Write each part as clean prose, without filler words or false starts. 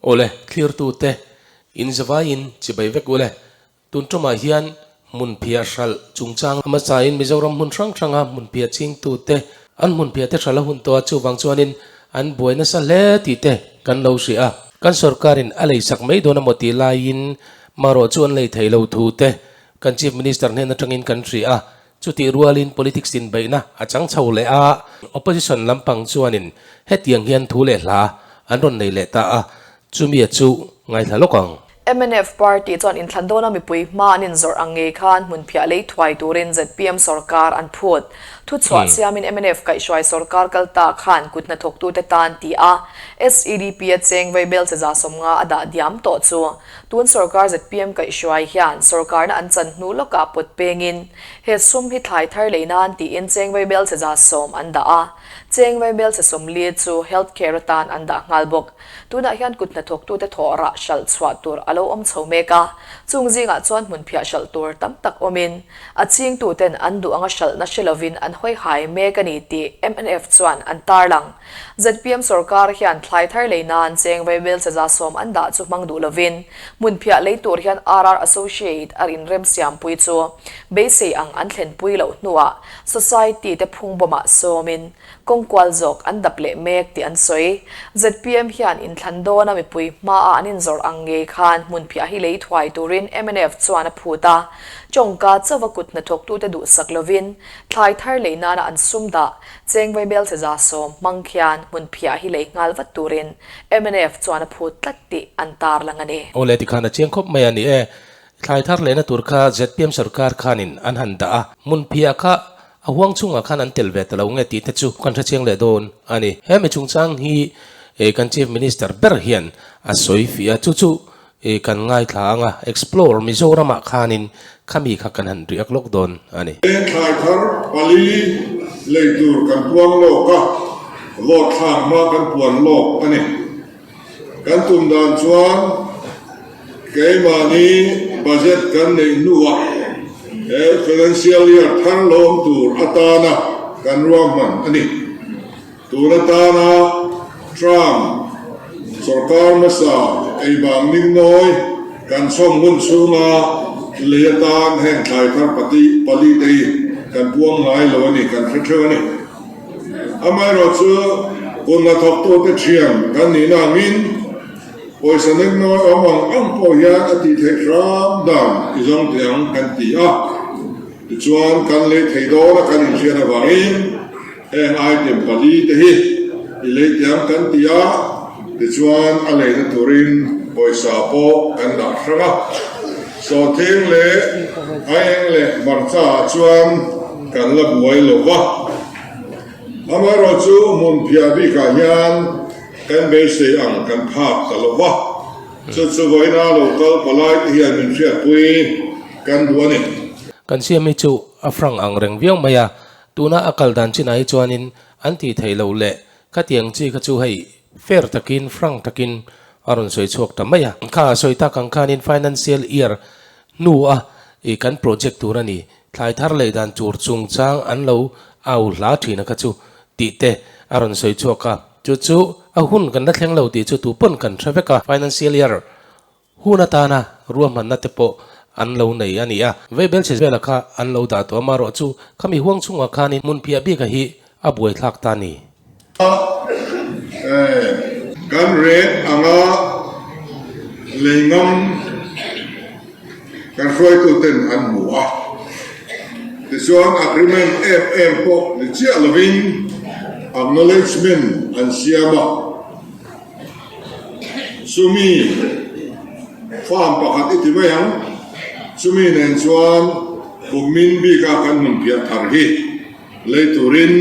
Awle, thlirtute, in zavaiin chibai vek ule. Tun tumah hian hmunphiah hralh chungchang hmasain Mizoram hmun hrang hranga hmunphiah chingtute an hmunphiahte hralh a hun tawh a, chuvang chuanin an buai nasa hle tih te kan lo hria a. Kan sorkarin a leisak mai dawn emaw tih laiin marawh chu an lei thei lo thu te kan Chief Minister hnen atangin kan hria a, chutih rualin politics inbeihna a chang chho leh a, opposition lampang chuanin hetiang hian thu leh hla an rawn nei leh ta a, chumia chu ngaithla lawk ang. Mnf party chuan inthlan dawna mipui hma an inzawrh ang ngei khan hmunphiah lei thuai turin zpm sorkar an phut. Thuchhuah siamin mnf kaihhruai sorkar kal ta khan kut hnathawktute tan ti a, SEDP a cheng vaibel che 150 a dah diam tawh chu tun sorkar zpm kaihhruai hian sorkarna an chan hnu lawkah pawt pengin he sum hi thlai thar lei nan tiin cheng vaibel che 110 an dah a, cheng vaibel che 40 chu health care atan an dah nghal bawk. Tunah hian kut hnathawktute thawh rah hralh chhuah tur a lo awm chho mek a, chung zingah chuan hmunphiah hralh tur tam tak awmin a chingtuten an duh anga hralhna hre lovin an hawi hai mek a ni tih mnf chuan an tarlang. Zpm sorkar hian thlai thar lei nan cheng vaibel chaza 10 an dah chu hmang duh lovin hmunphiah lei tur hian RR Associate a inrem siampui chu beisei ang an thlenpui loh hnuah society te phungbawmah sawmin Kawng kual zawk an dap leh mek tih an sawi. Zpm hian inthlan dawna mipui hmaah an inzawrh ang ngei khan hmunphiah hi lei thuai turin mnf chuan a phut a. Tawngka chauva kut hnathawktute duhsak lovin thlai thar lei nana an sum dah cheng vaibel che 110 hmang khian hmunphiah hi lei nghal vat turin mnf chuan a phut tlat tih an tarlang a ni. Aw le tikhan a chiang khawp mai a ni e. Thlai thar lehna tur kha zpm sarkar khanin an han dah a, hmunphiah kha A huang chungah khan an tel ve ta lo nge tih te chu kan hre chiang leh dawn a ni. He mi chungchang hi kan Chief Minister ber hian a sawi fih a, chu chu kan ngaithla ang a, Explore Mizoramah khanin khami kha kan han riak lawk dawn a ni. He thlai thar pali lei tur kan puang lawk a, vote thlak hma kan puan lawk a ni. Kan tum dan chuan keimahni budget kan neih hnuah he financial year thar lawm tur atana kan ruahman a ni. Tun atana Trump sorkar hmasa eibang ningnawi kan chhawm hun chhunga lei atan heng thlai thar pali te hi kan puang ngai lo a ni, kan hre theuh a ni. Amaherawhchu, kut hnathawktute thian kan nihna angin pawisa nengnawi awm ang ang pawh hian a tih theih hram dan i zawng teh ang kan ti a. Tichuan, kan lei thei dawn a kan inhriat avangin heng item pali te hi i lei teh ang kan ti a, tichuan a leina turin pawisa pawh kan dah hrang a. Sawhthing leh aieng leh hmarcha ah chuan kan la buai lo va. Amaherawhchu hmunphiah bikah hian kan beisei ang kan phak ta lo va. Chu chu vawiina lo kal palai te hian min hriatpui kan duh a ni. Kan siam hi chu a frank ang reng viau mai a, tuna a kal dan chinah hi chuanin an tih theih loh leh Khatiang chi kha chu hei fair takin, frank takin a rawn sawi chhuak ta mai a. Kha a sawi tak ang khanin financial year hnu a i kan project tur a ni. Thlai thar lei dan tur chungchang an lo au hla thin a kha chu tih te a rawn sawi chhuak a. Chu chu a hun kan la thleng lo tih chu tu pawn kan hre vek a. Financial year Hun atana ruahmanna te pawh an lo nei a ni a. Veibel chhe vela kha an lo dah tawh a, marawh chu khami huang chungah khanin hmunphiah bika hi a buaithlak ta ni. Kan rek anga lei ngam kan hruaituten an hmu a, tichuan agreement em em pawh ni chiah lovin acknowledgement an siam a. Chumi farm pakhat i ti mai ang, chumi nen chuan kummin bika kan hmun phiah thar hi lei turin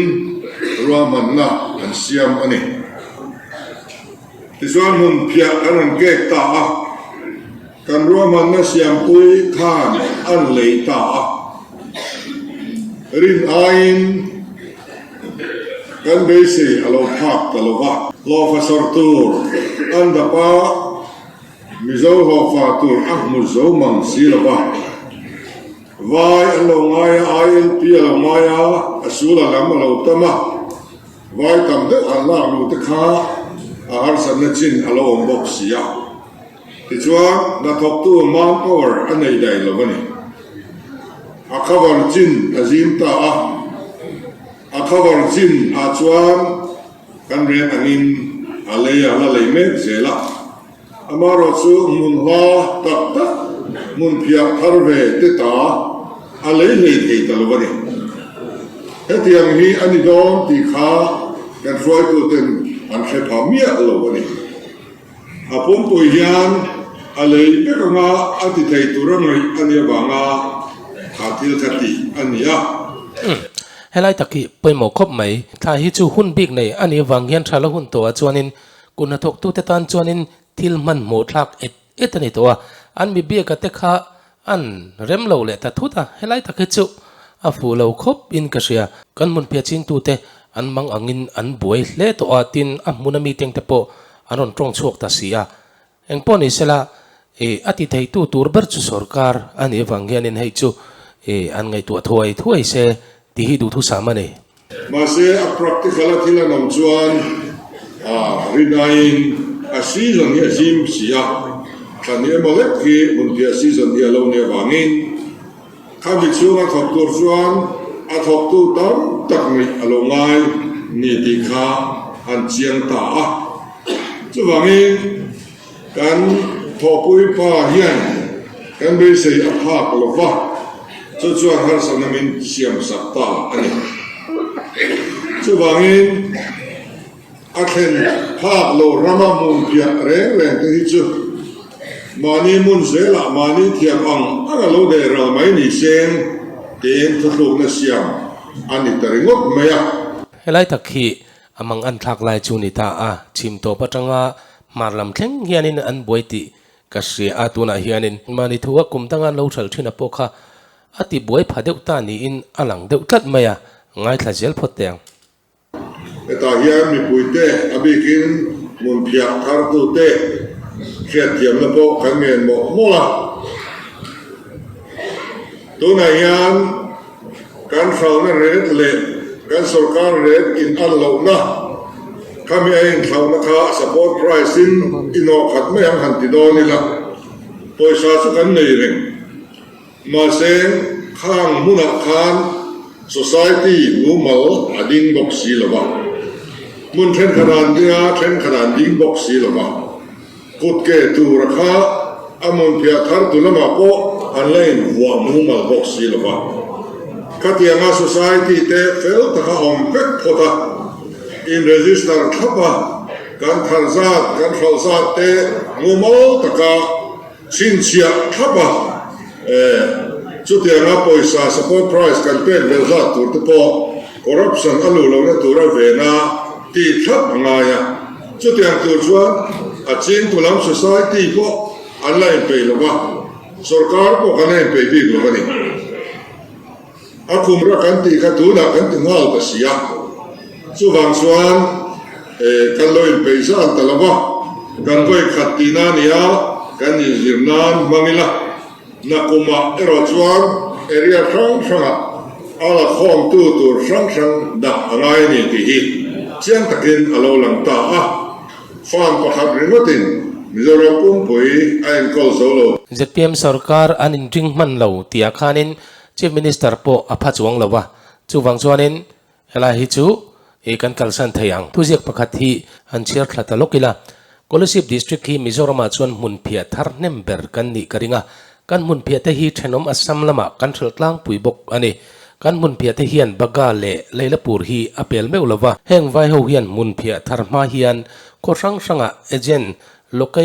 ruahmanna an siam a ni. Tichuan hmun phiah kan rawn kek ta a, kan ruahmanna siampui khan an lei ta a, rin aiin, Kan beisei a lo phak ta lo va. Hlawhfa sawrh tur an dap a, Mizo hlawhfa tur a hmu zo mang si lo va. Vai an lo ngai a, ILP a lo ngai a, a sul a lam a lo tam a. Vai tam deuh an lak luh te kha A harsatna chin a lo awm bawk si a. Tichuan, hnathawktu manpower a nei daih lo a ni. A cover chin a zim ta a. A cover chin ah chuan kan rian angin a lei a la lei mek zel a. Amaherawh chu hmun hla tak tak hmun phiah thar ve te ta a lei hlei thei ta lo a ni. Hetiang hi a ni dawn tih kha kan hruaituten an hre pha miah lo a ni. A pumpui hian a lei vek anga a ti thei tur a ngaih a nih avanga kha thil kha tih a ni a. Helai tak hi pawimawh khawp mai. Thla hi chu hun bik nei a nih avang hian tha la hun tawhah chuanin Kut hnathawktute tan chuanin thil hmanhmawh thlak et et a ni tawh a, an mi biaka te kha an rem lo leh ta thut a, helai tak hi chu a fuh lo khawp in ka hria. Kan hmunphiah chingtute an mang angin an buai hle tawh a, tin a hmuna meeting te pawh an rawn tawng chhuak ta si a. Engpawh ni sela, ih a ti theitu tur ber chu sorkar a nih avang hianin hei chu ih an ngaihtuah thuai thuai se tih hi duhthusam a ni. Mahse, a practical a thil an awm chuan a rinaiin a season hi a zim si a, thlan hi emaw lek hi hmunphiah season hi a lo nih avangin khami chhunga thawk tur chuan a thawktu tam tak ngaih a lo ngai ni tih kha an chiang ta a. Chuvangin kan thawhpui pa hian kan beisei a phak lo va, chu chuan harsatna min siam sak ta a ni. Chuvangin a thlen phak lo rama hmun piah reng reng te hi chu mahni hmun zelah mahni thiam ang ang a lo deh ral mai ni seng tiin thuthlukna siam a ni ta ringawt mai a. Helai tak hi A mang an thlak lai chu ni ta a, chhim tawp atanga hmar lam thleng hianin an buai tih ka hria a, tunah hianin mahni thu a kum danga an lo hralh thin a pawh kha a ti buai pha deuh ta niin a lang deuh tlat mai a, ngaithla zel phawt teh ang. Hetah hian mipuite a bikin hmunphiah thartute hriatthiamna pawh kan ngen mawlh mawlh a, tunah hian Kan hralhna ret leh kan sorkar ret in an lohna khami a inthlauhna kha support price in i nawh khat mai ang han ti dawn ila, pawisa chu kan nei reng. Mahse, khang hmunah khan society mumal a ding bawk si lo va, hmun thenkhat an ding a, thenkhat an ding bawk si lo va. Kut ke tura kha a hmunphiah thar tu lamah pawh an la invuah mumal bawk si lo va. Khatianga society te fel taka awm vek phawt a, in register thlap a, kan thar zat, kan hralh zat te mumal taka chhinchhiah thlap a, chutianga pawisa support price kan pek belh zat tur te pawh corruption a luh lohna tura vena tih thlap a ngai a. Chutiang tur chuan a chingtu lam society pawh an la inpeih lo va, sorkar pawh kan la inpeih bik lo a ni. A kum ra kan tih kha tunah kan ti nghal ta si a, chuvang chuan kan lo inpeih zan ta lo va, kan vawi khat tihna a ni a, kan inzir nan hmang ila. Nakumah erawh chuan area hrang hrangah a la khawmtu tur hrang hrang dah a ngai a ni tih hi chiang takin a lo lang ta a. Farm pakhat ringawtin Mizoram pumpui a enkawl zo lo. Zpm sorkar an inring hman lo tihah khanin Chief Minister pawh a pha chuang lo a, chuvang chuanin Helai hi chu i kan kalsan thei ang. Thuziak pakhat hi han chhiar thla ta lawk ila, Kolasib District hi Mizoramah chuan hmunphiah thar hnem ber kan nih ka ring a, kan hmunphiah te hi thenawm Assam lamah kan hralh tlangpui bawk a ni. Kan hmunphiah te hian Baga leh Leilapur hi a pel meuh lo va, heng vai ho hian hmunphiah thar hma hian khaw hrang hrangah agent Loke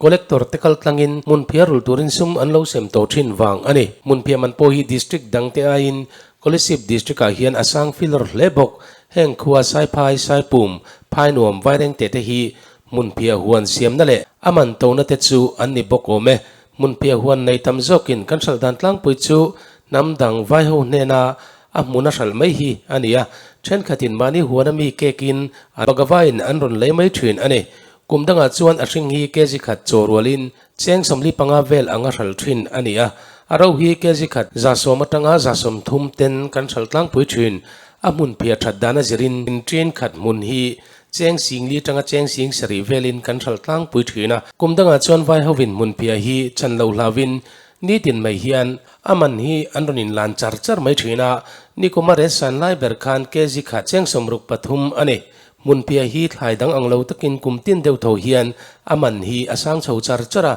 Collector te kal tlangin hmunphiah rul turin sum an lo sem tawh thin vang a ni. Hmunphiah man pawh hi District dang te aiin Kolasib District ah hian a sang filawr hle bawk. Heng khua Saiphai, Saipum, Phainuam, Vairengte te hi hmunphiah huan siamna leh a man tona te chu an ni bawk awm e. Hmunphiah huan nei tam zawkin kan hralh dan tlangpui chu hnam dang vaiho hnena a hmun a hralh mai hi a ni a. Thenkhatin mahni huana mi kekin a bagavain an rawn lei mai thin a ni. Kum dangah chuan a hring hi kg khat chaw rualin cheng 45 vel anga hralh thin a ni a, a ro hi kg khat 110 atanga 130 ten kan hralh tlangpui thin. A hmun phiah that dan a zirin tin khat hmun hi Cheng singli atanga cheng sing sarih velin kan hralh tlangpui thin a. Kum dangah chuan vai hovin hmunphiah hi chan lo hlauhin nitin mai hian a man hi an rawn inlan char char mai thin a. Nikuma rel san lai ber khan kg khat cheng 63 a ni. Hmunphiah hi thlai dang ang lo takin kum tin deuh tho hian a man hi a sang chho char char a.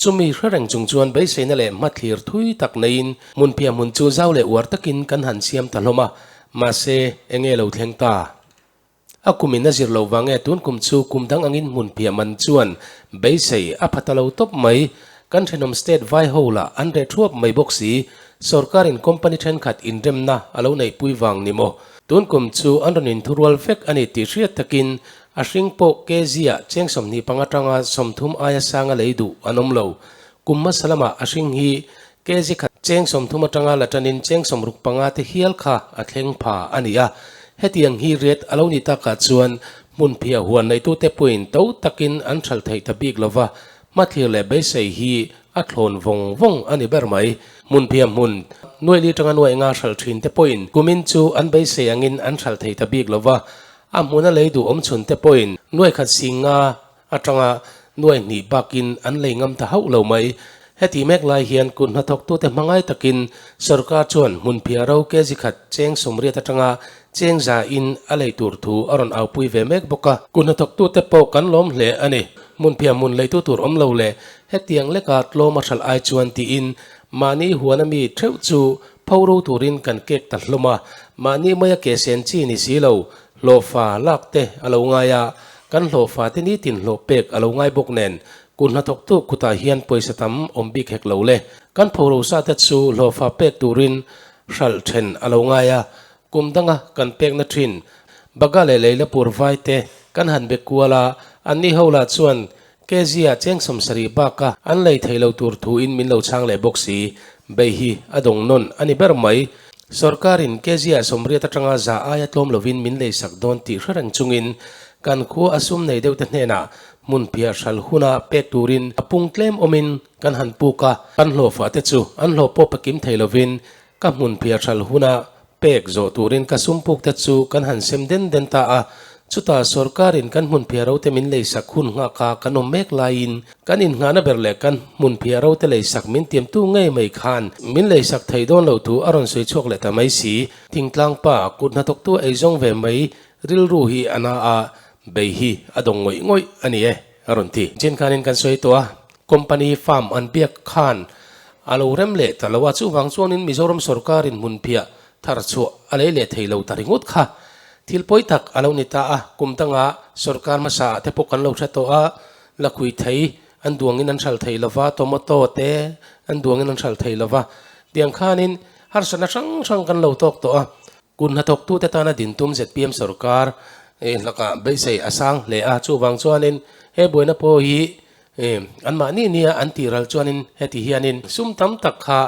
Chumi hre reng chung chuan beiseina leh hmathlir thui tak neiin hmunphiah hmun chu zau leh uar takin kan han siam ta hlawm a. Mahse, enge lo thleng ta? A kum in a zir lo vang e, tun kum chu kum dang angin hmun piah man chuan beisei a pha ta lo tawp mai. Kan thenawm state vai ho lah an reh thuap mai bawk si. Sorkar in company thenkhat inremna a lo neihpui vang ni maw? Tun kum chu an rawn inthurual vek a ni tih hriat takin a hring pawh kg ah cheng 25 atanga 30 aia sanga lei duh an awm lo. Kum hmasa lamah a hring hi kg khat cheng 30 atanga la tanin cheng 65 te hial kha a thleng pha a ni a. Hetiang hi rate a lo ni takah chuan hmunphiah huan neitute pawhin to takin an hralh theih ta bik lova, hmathlir leh beisei hi a thlawn vawng vawng a ni ber mai. Hmunphiah hmun nuaih li atanga nuaih nga hralh thin te pawhin kumin chu an beisei angin an hralh thei ta bik lova, a hmuna lei duh awm chhun te pawhin nuaih khat sing nga atanga nuai hnih bakin an lei ngam ta hauh lo mai. Heti mek lai hian kut hnathawktute hmangai takin sorkar chuan hmunphiah ro kg khat cheng 80 atanga cheng za in a lei tur thu a rawn aupui ve mek bawk a. Kut hnathawktute pawh kan lawm hle a ni. Hmunphiah hmun leitu tur awm lo leh hetiang leka tlawm a hralh ai chuan tiin mahni huana mi theuh chu pho ro turin kan kek ta hlawm a. Mahni maia ke sen chi ni si lo, hlawhfa lak te a lo ngai a, Kan hlawhfa te nitin hlawh pek a lo ngai bawk nen, kut hnathawktu kutah hian pawisa tam awm bik hek lo le. Kan phorosa te chu hlawhfa pek turin hralh then a lo ngai a, kum danga kan pekna thin Baga leh Leilapur vai te kan han be kual a, anni ho lah chuan kg ah cheng 70 baka an lei thei lo tur thuin min lo chhang leh bawk si. Bei hi a dawng nawn a ni ber mai. Sorkarin kg ah 80 atanga za aia tlawm lovin min leisak dawn tih hre reng chungin kan khua a sum nei deuhte hnenah hmun phiah hral huna pek turin a pung tlem awmin kan han puk a, kan hlawhfah te chu an hlawh pawh pakim thei lovin ka hmun phiah hral huna Pek zawh turin ka sum puk te chu kan han sem den den ta a, chutah sorkarin kan hmunphiah ro te min leisak hun nghak a kan awm mek laiin kan innghahna ber leh kan hmunphiah ro te leisak min tiamtu ngei mai khan min leisak thei dawn lo thu a rawn sawi chhuak leh ta mai si. Thingtlang pa kut hnathawktu eizawng ve mai rilru hi a na a, bei hi a dawng ngawih ngawih a ni e, a rawn ti. Chen khanin kan sawi tawh a, company farm an biak khan A lo rem leh ta lo a, chuvang chuanin Mizoram sorkarin hmunphiah thar chhuah a lei leh thei lo ta ringawt kha. Thil pawi tak a lo ni ta a, kum danga sorkar hmasa ah te pawh kan lo hre tawh a, lakhui thei an duangin an hral thei lova, tomato te an duangin an hral thei lova, tiang khanin harsatna hrang hrang kan lo tawk tawh a. Kut hnathawktute tana din tum zpm sorkar lakah beisei a sang hle a, chuvang chuanin he buaina pawh hi anmahni nia an tih ral chuanin heti hianin sum tam tak kha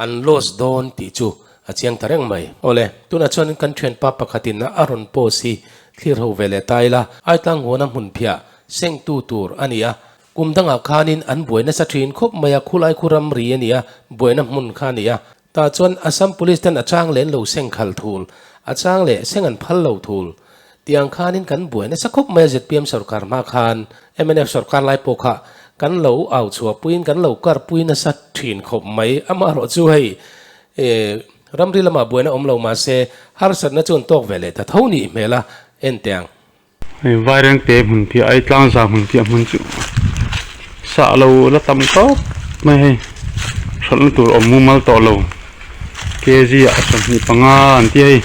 an loss dawn tih chu a chiang ta reng mai. Awle, tunah chuanin kan thianpa pakhatin a rawn post hi thlir ho ve leh ta ila, Aitlang huana hmunphiah sengtu tur a ni a, kum dangah khanin an buai nasa thin khawp mai a, khulai khu ramri a ni a, buaina hmun kha a ni a. Tah chuan Assam Police ten a chang leh an lo seng khal thul, a chang leh seng an phal lo thul. Tiang khanin kan buai nasa khawp mai a zpm sorkar hma khan mnf sorkar lai pawh kha kan lo au chhuah puiin kan lo kar pui nasa thin khawp mai. Amaherawh chu hei ramri lamah buaina awm lo mahse harsatna chu an tawk ve leh ta tho nih hmel a en teh ang. Hei Vairengte hmun piah ai tlangza hmun piah hmun chu sah lo la tam tawp mai hei hralhna tur awm mumal tawh lo kg ah 25 an ti hei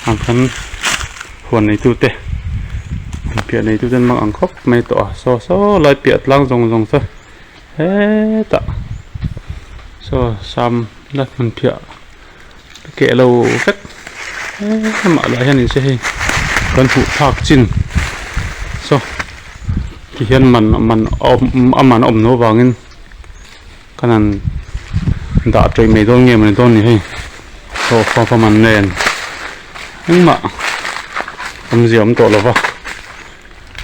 ang khan huan neitu te hmun piah neitu ten mang ang khawp mai tawh a saw saw lai piah tlang zawng zawng chu hetah saw sam la hmun piah. Keh lo vek hemah lah hian inse hei kan hmuh phak chin saw ti hian man man a man a awm loh avangin kan han dah tawih mai dawn nge mawni dawn ni hei hlawh fa fa man nen engmah awmzia awm tawh lo va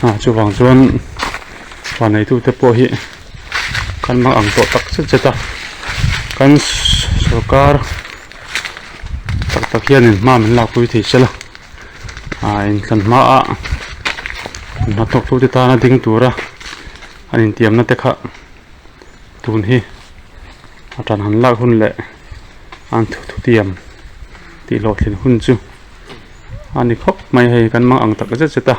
ah chuvang chuan van neitute pawh hi kan hmang ang tawh tak zet zet a kan sorkar tak tak hianin hma min lakpui thei se la ah inthlan hmaah. Hnathawktute tana ding tura an intiamna te kha tun hi a tan han lak hun leh an thutiam tih hlawhtlin hun chu a ni khawp mai hei kan mang ang tak zet zet a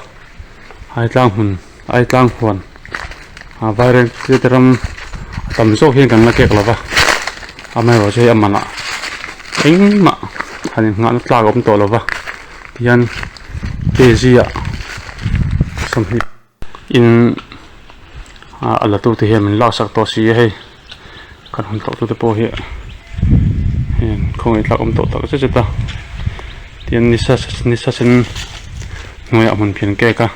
Aitlang hmun Aitlang huan ah Vairengte te ram a tam zawk hian kan la kek lo va amaherawhchu hei a manah engmah han inngahna tlak a awm tawh lo va tihian kg ah 20 in ah a la tute hian min laksak tawh si a hei kan hun tawh tute pawh hi heng khawngaih tlak awm tawh tak zet zet a tihian nisa nisa sen hnuaiah hmun phian kek a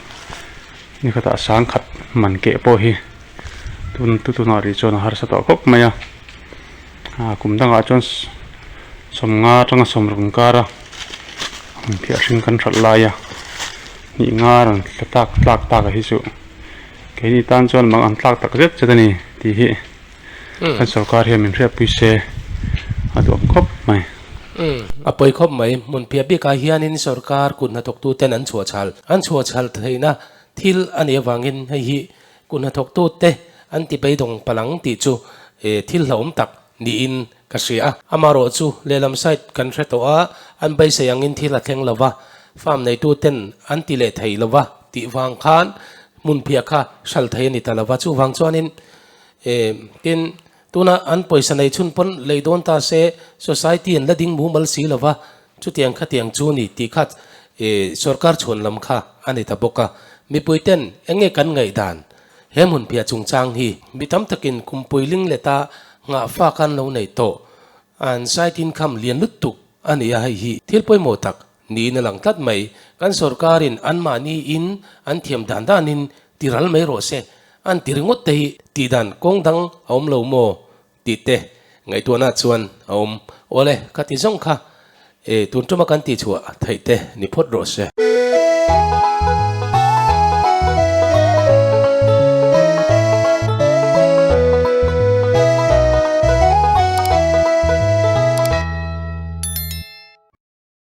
nikhatah sangkhat man keh pawh hi tun tu tunah rih chuan a harsa tawh khawp mai a ah kum dangah chuan sawmnga atanga sawmruk inkar a hmun phiah hring kan hralh lai a hnih nga rawn tla tak tlak tak a hi chu keini tan chuan mang an tlak tak zet zet a ni tih hi kan sorkar hian min hriatpui se a duhawm khawp mai. A pawi khawp mai. Hmun piah bikah hianin sorkar kut hnathawktu ten an chhuah chhal an chhuah chhal theihna thil a nih avangin hei hi kut hnathawktu te an ti beidawng palang tih chu thil hlauhawm tak niin ka hria a. Amaherawh chu lehlam side kan hre tawh a, an beisei angin thil a thleng lo va, farm neitu ten an ti leh thei lo va tih vang khan hmun phiah kha hral thei a ni ta lo va. Chuvang chuanin tin tuna an pawisa nei chhun pawn lei dawn ta se society an la ding mumal si lo va, chutiang khatiang chu ni tih kha sorkar chhuan lam kha a ni ta bawk a. Mipui ten eng nge kan ngaihdan He hmun piah chungchang hi mi tam takin kumpui ling leta nghah fak an lo nei tawh. An side income lian lutuk a ni a, hei hi thil pawimawh tak niin a lang tlat mai. Kan sorkarin anmahni in an thiam dan danin ti ral mai rawh se, an ti ringawt te hi tihdan kawng dang a awm lo maw tih te ngaihtuahna chuan a awm. Awle, ka ti zawng kha e, tun tuma kan tihchhuah theih te ni phawt rawh se.